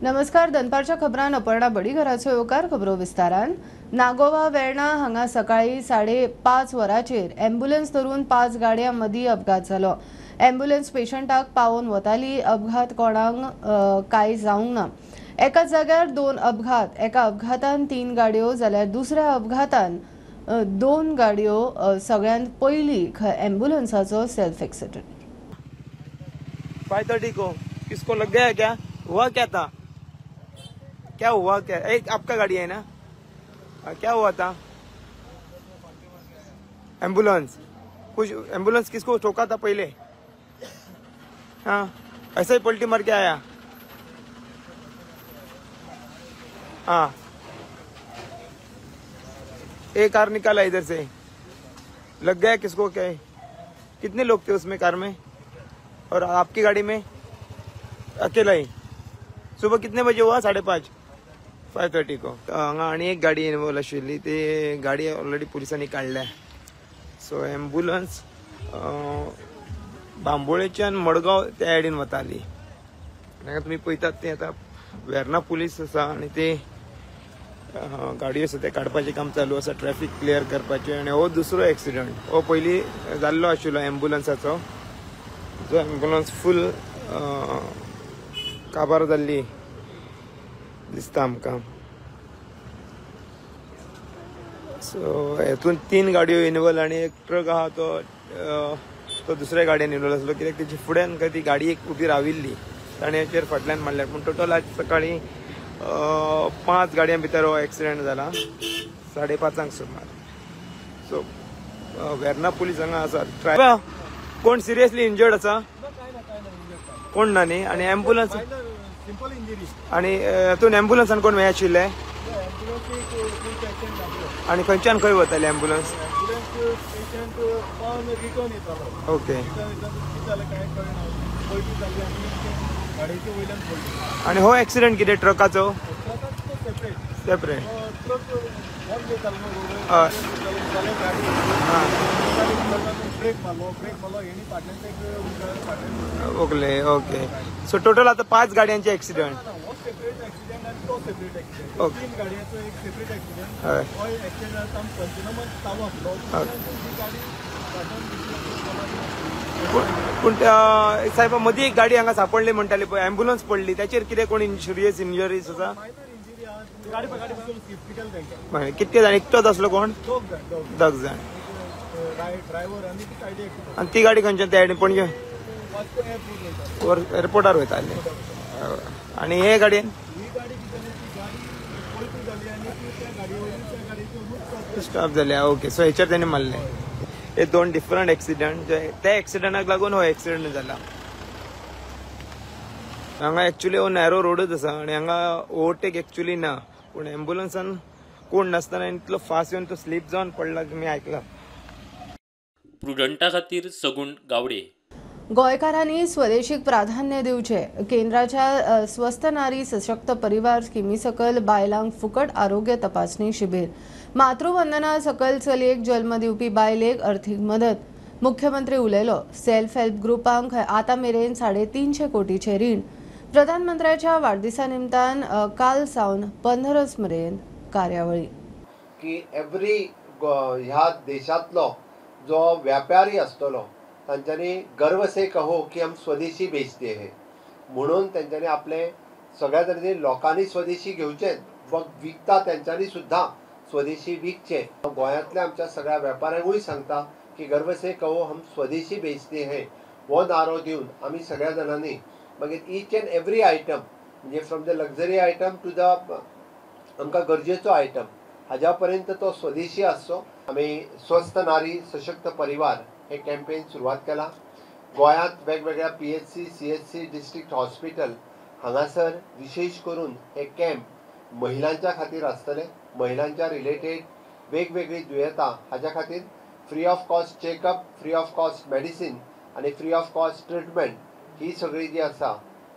नमस्कार, दनपारच्या खबरान अपर्णा बडीघराचो येवकार. खबरो विस्तारान. नागोवा वेर्णा हांगा सकाळी 5:30 वरांचेर एम्ब्युलन्स धरून 5 गाडयां मदीं अपघात जालो. एम्ब्युलन्स पेशंटाक पावोवन वताली. अपघात कोणाक कांय जावंक ना. एकाच जाग्यार 2 अपघात. एका अपघातान 3 गाडयो जाल्यार दुसऱ्या अपघातान 2 गाडयो. सगळ्यांत पयली एम्ब्युलन्साचो सेल्फ एक्सिडेंट. 5:30 को किसको लग गया? क्या हुआ? क्या था? क्या हुआ? क्या एक आपका गाड़ी है ना? क्या हुआ था? एम्बुलेंस, कुछ एम्बुलेंस किसको ठोका था पहले? हाँ, ऐसा ही पलटी मार के आया. हाँ, एक कार निकाला इधर से, लग गया किसको? क्या है? कितने लोग थे उसमें कार में? और आपकी गाड़ी में अकेला ही? सुबह कितने बजे हुआ? 5:30, 5:30 को. हांगा आनी एक गाडी इन्वॉल्व आशिल्ली, ती गाडी ऑलरेडी पुलिसांनी काडल्या. सो एम्बुलन्स बांबोळेच्यान मडगांव त्या सायडीन वताली. हांगा तुमी पळयतात ते आतां वेर्णा पुलीस आसा आनी ते गाडयो आसा ते काडपाचें काम चालू आसा, ट्रॅफिक क्लियर करपाचें. आनी हो दुसरो एक्सिडंट, हो पयलीं जाल्लो आशिल्लो एम्बुलन्साचो, जो एम्बुलन्स फूल काबार जाल्ली दिसता आमकां. सो हेतून 3 गाडयो इन्वॉल्व आनी एक ट्रक आहा तो तो दुसऱ्या गाडयेन इन्वॉल्व आसलो, कित्याक तेची फुड्यान खंय ती गाडी एक उबी राविल्ली, ताणें हेचेर फाटल्यान मारल्या. पूण टोटल आज सकाळीं 5 गाडयां भितर हो एक्सिडंट जाला, 5:30 सुमार. सो वेर्णा पुलीस हांगा आसा. कोण सिरियसली इंजर्ड आसा? कोण ना न्ही. आनी एम्बुलन्स आनी हातून एम्बुलन्सान कोण हें आशिल्लें? आनी खंयच्यान खंय वताली एम्बुलन्स? ओके. आनी हो एक्सिडंट कितें ट्रकाचो? सेपरेट. हय. Okay okay. सो टोटल आता 5 गाडयांचे एक्सिडंट. ओके. हय. पूण साहेब मदीं एक गाडी हांगा सापडली म्हणटाली पळय, एम्बुलन्स पडली, ताचेर कितें कोण सिरियस इंजरीज आसा? कितके जाण? एकटोच आसलो कोण? 2 जाण. आनी ती गाडी खंयच्यान त्या सायडीन पणजे एअरपोर्टार वयताली. आनी हे गाडयेन स्टॉप जाल्या. ओके. सो हेचेर तेणी मारले. हे 2 डिफरंट एक्सिडंट, त्या एक्सिडंटाक लागून हो एक्सिडंट जाला. हांगा एक्चुअली हो नॅरो रोडच आसा आनी हांगा ओवरटेक एक्चुअली ना, पूण एम्बुलन्सान कोण नासतना इतलो फास्ट येवन तो स्लीप जावन पडला मी आयकला. प्रुडंटा खातीर सगुण गावडे. गोंयकारांनी स्वदेशीक प्राधान्य दिवचें. केंद्राच्या स्वस्थ नारी सशक्त परिवार स्किमी सकल बायलांक फुकट आरोग्य तपासणी शिबीर. मातृवंदना सकल चलयेक जल्म दिवपी बायलेक अर्थीक मदत. मुख्यमंत्री उलयलो. सेल्फ हेल्प ग्रुपांक आतां मेरेन 350 कोटीचें रीण. प्रधानमंत्र्याच्या वाडदिसा निमतान काल सावन 15 मेरेन कार्यावळी. की एवरी ह्या देशांतलो जो व्यापारी आसतलो तांच्यांनी गर्व से कहो की हम स्वदेशी बेचते हैं म्हणून तांच्यांनी आपले सगळ्या तरेचे लोकांनी स्वदेशी घेवचें, विकता तांच्यांनी सुद्दां स्वदेशी विकचें. गोंयांतल्या आमच्या सगळ्या वेपाऱ्यांकूय सांगता की गर्व से कहो हम स्वदेशी बेचते हैं हो नारो दिवन आमी सगळ्या जाणांनी मागीर ईच एंड एवरी आयटम म्हणजे from the luxury item to the आमकां गरजेचो आयटम हाज्या पर्यंत तो स्वदेशी आसचो. आमी स्वस्थ नारी सशक्त परिवार हे कॅम्पेन सुरवात केला. गोंयांत वेगवेगळ्या PHC CHC district hospital हांगासर विशेष करून हे कॅम्प महिलांच्या खातीर आसतले. महिलांच्या रिलेटेड वेगवेगळी दुयेंतां हाज्या खातीर free of cost checkup, free of cost medicine आनी फ्री ऑफ कॉस्ट ट्रिटमेंट ही सगळी जी आसा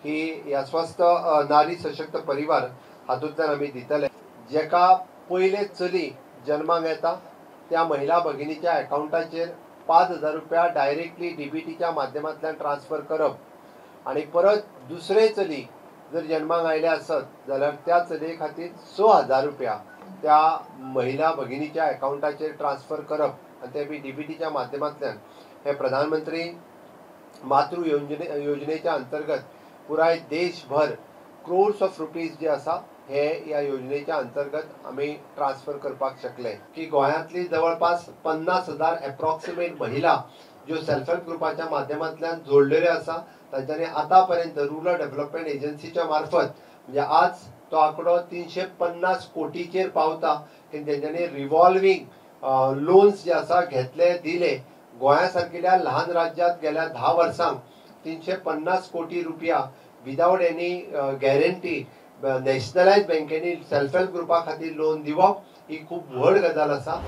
ही ह्या स्वस्थ नारी सशक्त परिवार हातूंतल्यान आमी दितले. जेका पयले चली जन्माक येता त्या महिला भगिनीच्या अकावंटाचेर 5,000 रुपया डायरेक्टली डीबीटीच्या माध्यमांतल्यान ट्रान्सफर करप आनी परत दुसरे चली जर जन्माक आयलें आसत जाल्यार त्या चलये खातीर 6,000 रुपया त्या महिला भगिनीच्या अकावंटाचेर ट्रान्सफर करप आनी ते बी डीबीटीच्या माध्यमांतल्यान हे प्रधानमंत्री मातृ योजनेच्या अंतर्गत पुराय देशभर क्रोर्स ऑफ रुपीज जे आसा हे ह्या योजनेच्या अंतर्गत आमी ट्रान्सफर करपाक शकले की गोंयांतली जवळपास 50,000 एप्रॉक्सिमेट महिला ज्यो सेल्फ हेल्प ग्रुपाच्या माध्यमांतल्यान जोडलेल्यो आसा तांच्यांनी आतां पर्यंत रुरल डेव्हलपमेंट एजन्सीच्या मार्फत म्हणजे आज तो आंकडो 350 कोटीचेर पावता की तेंच्यांनी रिवॉल्वींग लोन्स जे आसा घेतले दिले. गोंया सारकिल्या ल्हान राज्यांत गेल्या 10 वर्सांक 350 कोटी रुपया विदावट एनी गॅरंटी नॅशनलायज बँकेनी सेल्फ हेल्प ग्रुपा खातीर लोन दिवप ही खूब व्हड गजाल आसा.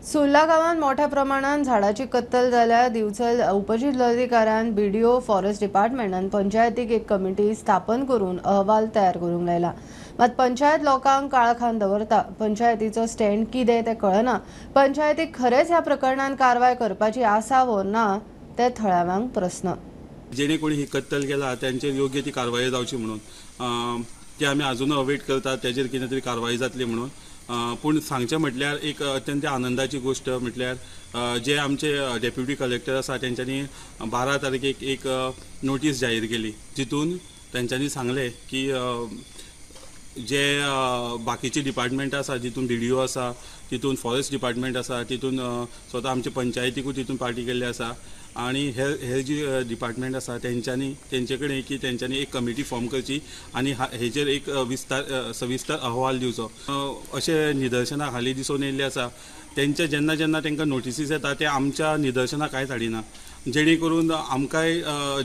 सुर्ला गांवांत मोठ्या प्रमाणात झाडाची कत्तल जाल्या. दिवचल उपजिल्लोधिकाऱ्यान बीडीओ फॉरेस्ट डिपार्टमेंटान पंचायतीक एक कमिटी स्थापन करून अहवाल तयार करूंक लायला. मात पंचायत लोकांक काळखान दवरता. पंचायतीचो स्टँड कितें तें कळना. पंचायतीक खरेंच ह्या प्रकरणान कारवाय करपाची आसा वो ना ते थळाव्यांक प्रस्न. जेणे कोणी ही कत्तल केला त्यांचेर योग्य ती कारवाई जावची म्हणून ते आमी अजून अवेट करतात तेजेर कितें तरी कारवाई जातली म्हणून. पूण सांगचें म्हटल्यार एक अत्यंत आनंदाची गोश्ट म्हटल्यार जे आमचे डेप्युटी कलेक्टर आसा तेंच्यांनी 12 तारखेक एक नोटीस जाहीर केली जितून तेंच्यांनी सांगलें की जे बाकीचे डिपार्टमेंट आसा जितून बीडीओ आसा तितून फॉरेस्ट डिपार्टमेंट आसा तितून स्वता आमचे पंचायतीकूय तितून पार्टी केल्ली आसा आनी हेर जी डिपार्टमेंट आसा तेंच्यांनी तेंचे कडेन की तेंच्यांनी एक कमिटी फॉर्म करची आनी हेजेर एक विस्तार सविस्तर अहवाल दिवचो अशें निदर्शनां हालीं दिसून येयल्लें आसा. तेंचे जेन्ना जेन्ना तांकां नोटिसीस येता ते आमच्या निदर्शनां कांयच हाडिना जेणे करून आमकांय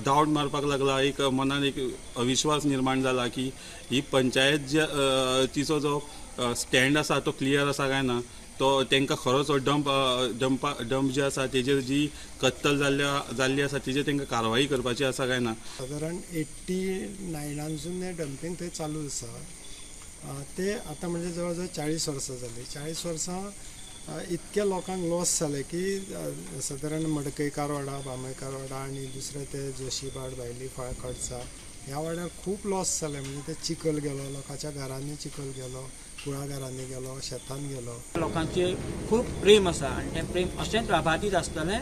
डावट मारपाक लागला, एक मनान एक अविश्वास निर्माण जाला की ही पंचायत जे तिचो जो स्टँड आसा तो क्लियर आसा काय ना, तो तांकां खरोच डंप डंप डंप जे आसा तेजेर जी कत्तल जाल्ली आसा तेजेर तांकां कारवाई करपाची आसा काय ना. सादारण 89 हे डंपींग थंय चालू आसा ते आतां म्हणजे जवळ जवळ 40 वर्सां जालीं. 40 वर्सां इतक्या लोकांक लॉस जाले की सादारण मडकयकार वाडा, बामयकार वाडा आनी दुसरे ते जोशीबाड, भायली खडसा ह्या वाड्यार खूब लॉस जाले. म्हणजे ते चिखल गेलो, लोकांच्या घरांनी चिखल गेलो, कुळागरांनी गेलो, शेतान गेलो. लोकांचे खूब प्रेम आसा आनी तें प्रेम अशेंच अबाधीत आसतलें.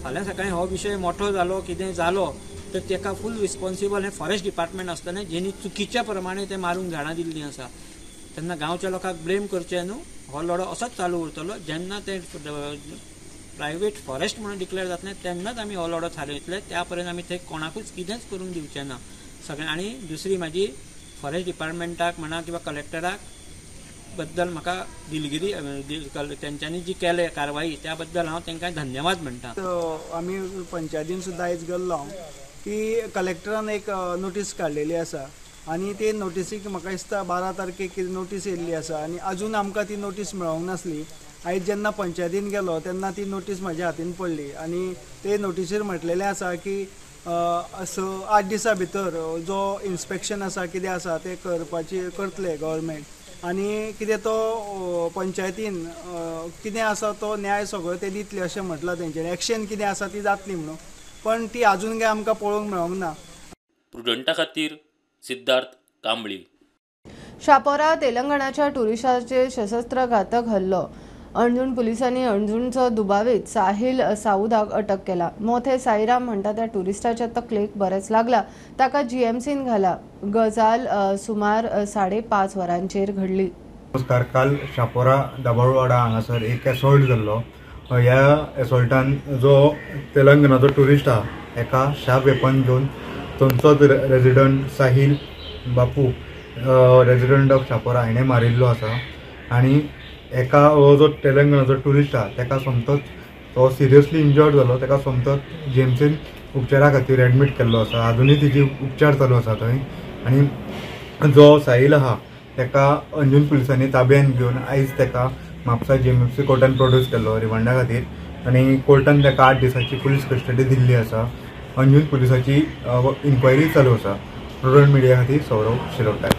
फाल्यां सकाळीं हो विशय मोठो जालो कितें जालो तर तेका फूल रिस्पॉन्सिबल हें फॉरेस्ट डिपार्टमेंट आसतलें जेणी चुकीच्या प्रमाणे तें मारूंक झाडां दिल्लीं आसा. तेन्ना गांवच्या लोकांक ब्लेम करचें न्हू, हो लढो असोच चालू उरतलो. जेन्ना तें प्रायवेट फॉरेस्ट म्हणून डिक्लेअर जातलें तेन्नाच आमी हो लढो थारयतले, त्या पर्यंत आमी थंय कोणाकूच कितेंच करूंक दिवचें ना सगळें. आनी दुसरी म्हाजी फॉरेस्ट डिपार्टमेंटाक म्हणा किंवा कलेक्टराक बद्दल म्हाका दिलगिरी तेंच्यांनी जी केले कारवाई त्या बद्दल हांव तांकां धन्यवाद म्हणटा. आमी पंचायतीन सुद्दां आयज गेल्लो की कलेक्टरान एक नोटीस काडलेली आसा आनी ते नोटीसीक म्हाका दिसता 12 तारखेक नोटीस येयल्ली आसा आनी अजून आमकां ती नोटीस मेळोंक नासली. आयज जेन्ना पंचायतीन गेलो तेन्ना ती नोटीस म्हज्या हातीन पडली आनी ते नोटीसीर म्हटलेलें आसा की 6-8 दिसां भितर जो इन्स्पेक्शन आसा कितें आसा तें करपाची करतले गव्हर्मेंट आनी कितें तो पंचायतीन कितें आसा तो न्याय सगळो ते दितले अशें म्हटलां तेंच्यांनी. एक्शन कितें आसा ती जातली म्हणून, पण ती अजून काय आमकां पळोवंक मेळोंक ना. प्रुडंटा खातीर सिद्धार्थ कांबळी. शापोरा तेलंगणाच्या टुरिस्टाचेर सशस्त्र घातक हल्लो. अंजुण पुलिसांनी अंजुणचो दुबावीत साहिल साऊदाक अटक केला. मोथे साईराम म्हणटा त्या टुरिस्टाच्या तकलेक बरेंच लागला. ताका जीएमसीन घाला. गजाल सुमार 5:30 वरांचेर घडली. नमस्कार. काल शापोरा दाबाळवाडा हांगासर एक एसॉल्ट जाल्लो. ह्या एसॉल्टान जो तेलंगणाचो टुरिस्ट आहा एका शार्प वेपन घेवन थंयचोच resident Sahil Bapu resident of Chapora हेणें मारिल्लो आसा आनी एका हो जो तेलंगणाचो टुरिस्ट आहा तेका सोमतोच तो सिरियसली इंजर्ड जालो. तेका सोमतोच जीएमसीन उपचारा खातीर एडमीट केल्लो आसा. आजुनूय तेजी उपचार चालू आसा थंय. आनी जो साहील आहा तेका अंजून पुलिसांनी ताब्यान घेवन आयज तेका म्हापसा जीएमसी कोर्टान प्रोड्यूस केल्लो रिमांडा खातीर आनी कोर्टान तेका 8 दिसांची पुलीस कस्टडी दिल्ली आसा. अंजून पुलिसाची इन्क्वायरी चालू आसा. प्रुडंट मिडिया खातीर सौरव शिरोडकर.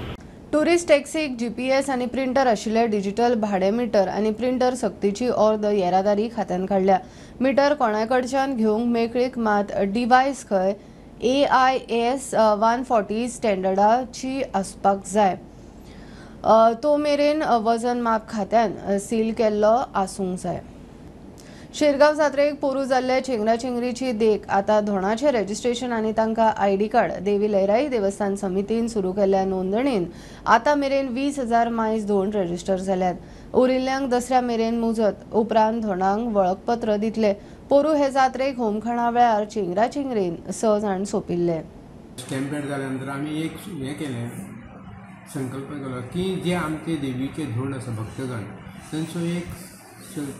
टुरिस्ट टॅक्सीक जीपीएस आनी प्रिंटर आशिल्ले डिजिटल भाडें मिटर आनी प्रिंटर सक्तीची ऑर्द येरादारी खात्यान काडल्या. मिटर कोणाय कडच्यान घेवंक मेकळीक, मात डिवायस खंय AIS 140 स्टँडर्डाची आसपाक जाय. तो मेरेन वजन माप खात्यान सील केल्लो आसूंक जाय. शिरगांव जात्रेक पोरू जाल्ले चेंगराचेंगरीची देख आतां धोणाचें रजिस्ट्रेशन आनी तांकां आयडी कार्ड देवी लयराई देवस्थान समितीन सुरू केल्ल्या नोंदणीन आतां मेरेन 20,000 मायज धोण रजिस्टर जाल्यात. उरिल्ल्यांक दसऱ्या मेरेन मुजत उपरांत धोणांक वळखपत्र दितले. पोरू हे जात्रेक होमखणा वेळार चेंगराचेंगरीन 6 जाण सोंपिल्ले. स्टॅम्पेड जाल्या नंतर आमी एक हें केलें, संकल्प केलो की जे आमचे देवीचे धोण आसा भक्तगण तांचो एक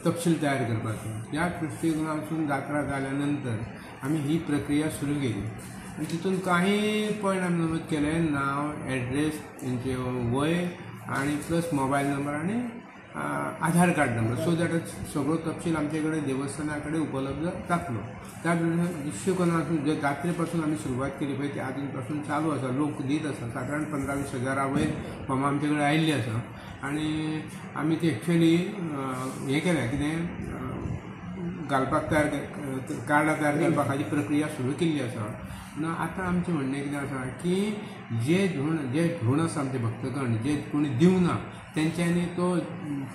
तपशील तयार करपाचो. ह्या दृश्टिकोनासून जात्रा जाल्या नंतर आमी ही प्रक्रिया सुरू केली आनी तितून काही पॉयंट आमी नमूद केले, नांव, एड्रेस, तेंचे वय आनी प्लस मोबायल नंबर आनी Aadhaar card number, so that सगळो तपशील आमचे कडेन देवस्थाना कडेन उपलब्ध जातलो. त्या दृश्टिकोनासून जे जात्रे पासून आमी सुरवात केली पळय ती आजून पासून चालू आसा, लोक दीत आसा. सादारण 15-20 हजारा वयर फॉर्मां आमचे कडेन आयिल्ली आसा आनी आमी ती एक्चुअली हें केलें कितें घालपाक तयार कार्डां तयार करपा खातीर प्रक्रिया सुरू केल्ली आसा. ना आतां आमचें म्हणणें कितें आसा की जे धोण आसा आमचे भक्तगण जे कोणी दिवना तेंच्यांनी तो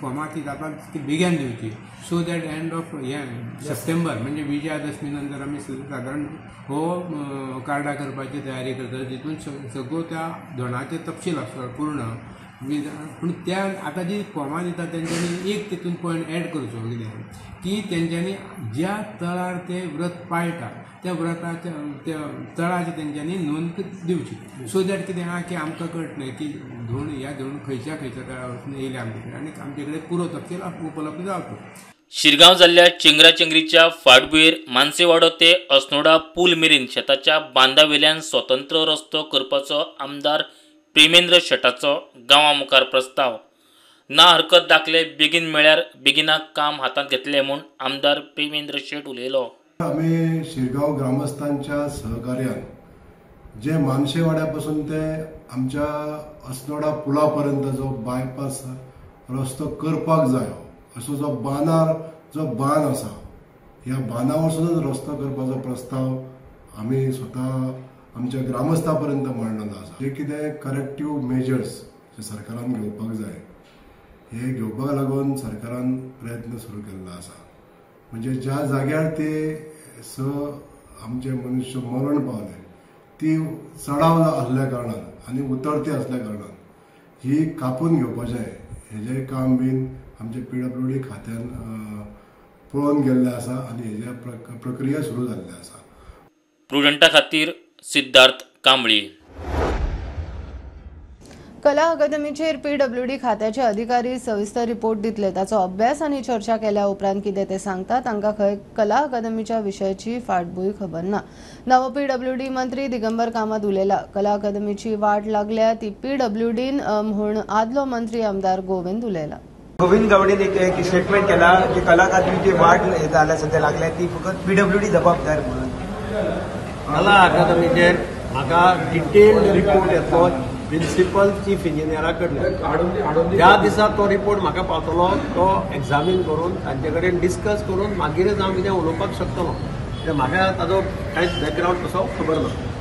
फॉर्मां ती जाता ती बेगीन दिवची, सो that and of हें सप्टेंबर म्हणजे विजयादशमी नंतर आमी सादारण हो कार्डां करपाची तयारी करता, जितून सगळो त्या धोणाचे तपशील आसता पूर्ण. पूण त्या आतां जी फॉर्मां दिता तेंच्यांनी एक तितून पॉयंट एड करचो कितें की तेंच्यांनी ज्या तळार ते व्रत पाळटा त्या व्रताच्या त्या तळाची तेंच्यांनी नोंद दिवची, सो that कितें आहा की आमकां कळटलें की धोण ह्या धोण खंयच्या खंयच्या तळार वचून येयल्या आमचे कडेन आनी आमचे कडेन पुरो तपशील उपलब्ध जावचो. शिरगांव जाल्ल्या चेंगराचेंगरीच्या फाटभुंयेर मानसेवाडो ते अस्नोडा पूल मेरेन शेताच्या बांदावेल्यान स्वतंत्र रस्तो करपाचो आमदार प्रेमेंद्र शेटाचो गांवा मुखार प्रस्ताव. ना हरकत दाखले बेगीन मेळ्यार बेगिनाक काम हातांत घेतले म्हूण आमदार प्रेमेंद्र शेट उलयलो. आमी शिरगांव ग्रामस्थांच्या सहकार्यान जे मानशेवाड्यापासून ते आमच्या अस्नोडा पुला पर्यंत जो बायपास रस्तो करपाक जायो असो जो बांदार जो बांद आसा ह्या बांदा वरसूनच रस्तो करपाचो प्रस्ताव आमी स्वता आमच्या ग्रामस्था पर्यंत मांडलेलो आसा. जे कितें करेक्टीव मेजर्स जे सरकारान घेवपाक जाय हे घेवपाक लागून सरकारान प्रयत्न सुरू केल्लो आसा. म्हणजे ज्या जाग्यार ते स आमचे मनुष्य मरण पावले ती चडाव आसल्या कारणान आनी उतरती आसल्या कारणान ही कापून घेवपाचें हेजें काम बीन आमचे PWD खात्यान पळोवन गेल्लें आसा आनी हेजे प्रक्रिया सुरू जाल्ली आसा. प्रुडंटा खातीर सिद्धार्थ कांबळी. कला अकादमीचेर PWD खात्याचे अधिकारी सविस्तर रिपोर्ट दितले. ताचो अभ्यास आनी चर्चा केल्या उपरांत कितें ते सांगता तांकां खंय कला अकादमीच्या विशयाची फाटभूंय खबर ना. नवो PWD मंत्री दिगंबर कामत उलयला. कला अकादमीची वाट लागल्या ती PWDन म्हूण आदलो मंत्री आमदार गोविंद उलयला. गोविंद गावडेन एक स्टेटमेंट केला की कला अकादमीची वाट जाल्या सध्या लागल्या ती फकत PWD जबाबदार म्हणून. कला अकादमीचेर म्हाका डिटेल्ड रिपोर्ट येतलो प्रिन्सिपल चीफ इंजिनियरा कडल्यान. ज्या दिसा तो रिपोर्ट म्हाका पावतलो तो एग्जामीन करून तांचे कडेन डिस्कस करून मागीरच हांव कितें उलोवपाक शकतलो. कित्याक म्हाका ताजो कांयच बॅकग्रावंड तसो खबर ना.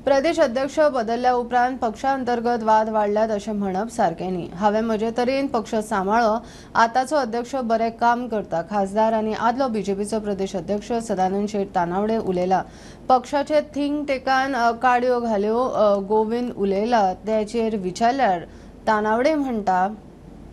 प्रदेश अध्यक्ष बदलल्या उपरांत पक्षांतर्गत वाद वाडल्यात अशें म्हणप सारकें न्ही. हांवें म्हजे तरेन पक्ष सांबाळ्ळो, आतांचो अध्यक्ष बरें काम करता. खासदार आनी आदलो बीजेपीचो प्रदेश अध्यक्ष सदानंद शेट तानावडे उलयला. पक्षाचे थिंक टेकान काडयो घाल्यो गोविंद उलयला तेचेर विचारल्यार तानावडे म्हणटा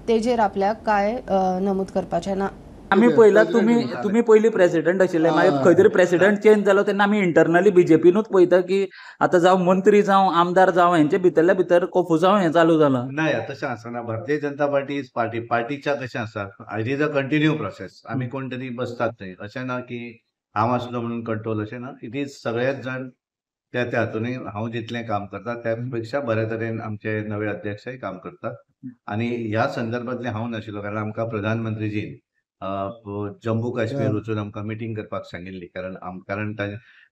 तेजेर आपल्याक कांय नमूद करपाचें ना. आमी पळयला तुमी पयलीं प्रेसिडेंट आशिल्ले, मागीर खंय तरी प्रेसिडेंट चेंज जालो तेन्ना आमी इंटरनली बीजेपीनूच पळयता की आतां जावं मंत्री जावं आमदार जावं हेंचे भितरल्या भितर कोफुसांव हें चालू जालां. नाही, तशें आसना. Bharatiya Janata party is party, पार्टीच्या कशें आसा, it is a continue process. आमी कोण तरी बसतात थंय, अशें ना की हांव आसलो म्हणून कंट्रोल, अशें ना. It is सगळेच जाण त्या त्या हातूनय हांव जितलें काम करता त्या पेक्षा बऱ्या तरेन आमचे नवे अध्यक्षय काम करतात. आनी ह्या संदर्भांतलें हांव नाशिल्लो, कारण आमकां प्रधानमंत्रीजीन जम्मू काश्मीर वचून आमकां मिटींग करपाक सांगिल्ली, कारण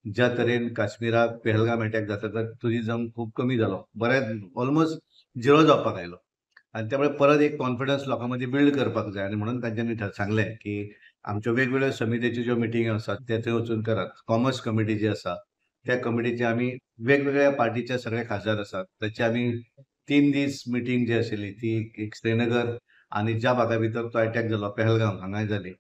ज्या तरेन काश्मीराक पेहलगाम अटॅक जाता तर टुरिजम खूब कमी जालो, बरेंच ऑलमोस्ट झिरो जावपाक आयलो, आनी त्यामुळे परत एक कॉन्फिडन्स लोकां मदीं बिल्ड करपाक जाय. आनी म्हणून तांच्यांनी सांगलें की आमच्यो वेगवेगळ्यो समितीच्यो ज्यो मिटिंग्यो आसात ते थंय वचून करात. कॉमर्स कमिटी जी आसा त्या कमिटीचे आमी वेगवेगळ्या पार्टीचे सगळे खासदार आसात ताची आमी 3 दीस मिटींग जी आशिल्ली ती एक श्रीनगर आनी ज्या भागा भितर तो अटॅक जालो पेहलगाम हांगाय जाली.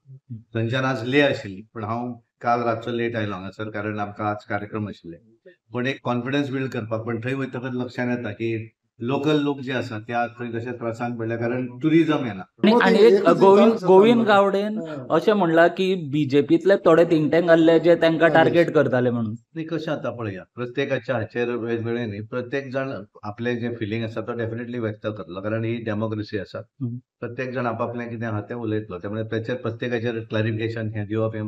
थंयच्यान आज ले आशिल्ली, पण हांव काल रातचो लेट आयलो हांगासर कारण आमकां आज कार्यक्रम आशिल्ले. पण एक कॉन्फिडन्स बिल्ड करपाक, पण थंय वयतकच लक्षात येता की लोकल लोक जे आसा ते आज थंय तशे त्रासान पडल्या कारण टुरिजम येना. आनी एक गोविंद गावडेन अशें म्हणलां की बीजेपींतले थोडे थिंक टँक आहले जे तांकां टार्गेट करताले म्हणून. न्ही, कशें आतां पळया प्रत्येकाच्या हाचेर वेगवेगळे न्ही, प्रत्येक जाण आपलें जें फिलींग आसा तो डेफिनेटली व्यक्त करतलो कारण ही डेमोक्रेसी आसा. प्रत्येक जाण आपापलें कितें आहा तें उलयतलो, त्यामुळे ताचेर प्रत्येकाचेर क्लॅरिफिकेशन हें दिवप हें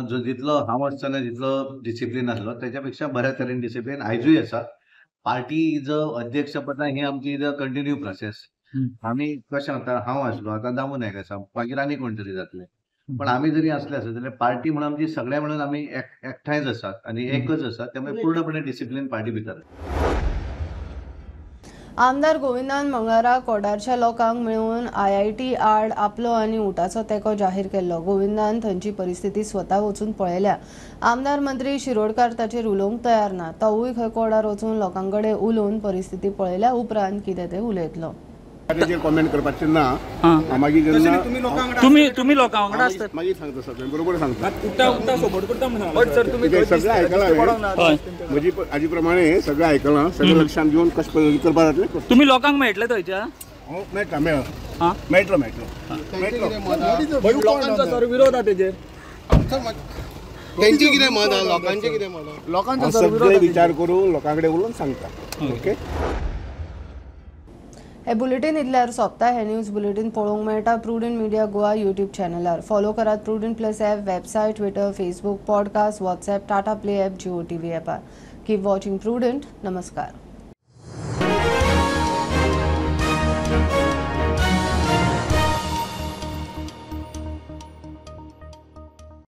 जो जितलो हांव आसतना जितलो डिसिप्लीन आसलो त्याच्या पेक्षा बऱ्या तरेन डिसिप्लीन आयजूय आसा. पार्टी is a अध्यक्षपदा ही आमची is a continue process. आमी कशें आतां हांव आसलो, आतां दामू नायक आसा, मागीर आनी कोण तरी जातले, पण आमी जरी आसले आसत जाल्यार पार्टी म्हणून आमची सगळे म्हणून आमी एकठांयच आसात आनी एकच आसात, त्यामुळे पूर्णपणे डिसिप्लीन पार्टी भितर. आमदार गोविंदान मंगळारा कोडारच्या लोकांक मेळून आयआयटी आड आपलो आनी उटाचो तेंको जाहीर केल्लो. गोविंदान थंयची परिस्थिती स्वता वचून पळयल्या. आमदार मंत्री शिरोडकार ताचेर उलोवंक तयार ना. तोवूय खंय कोडार वचून लोकां कडेन उलोवन परिस्थिती पळयल्या उपरांत कितें तें उलयतलो. कॉमेंट करपाचें ना. मागीर तुमी लोकां वांगडा आसतात मागीर सांगता सगळें बरोबर सांगता. सगळें आयकलां म्हजी हाजे प्रमाणे सगळें आयकलां, सगळें लक्षांत घेवन कशें पद्दतीन करपाक जातलें. तुमी लोकांक मेळटले थंयच्या? मेळटा मेळटलो मेळटलो मेळटलो. लोकांचो सर विरोध आहा तेजेर. तेंचें कितें मत आहा, लोकांचें कितें मत आहा, लोकांचो सगळे विचार करून लोकां कडेन उलोवन सांगता. ओके, हे बुलेटिन इतल्यार सोंपता. हे न्यूज बुलेटिन पळोवंक मेळटा प्रुडंट मिडिया गोवा यूट्यूब चॅनलार. फॉलो करात Prudent plus app, website, Twitter, Facebook, podcast, WhatsApp, Tata Play app, Jio TV ॲपार. Keep watching prudent. नमस्कार.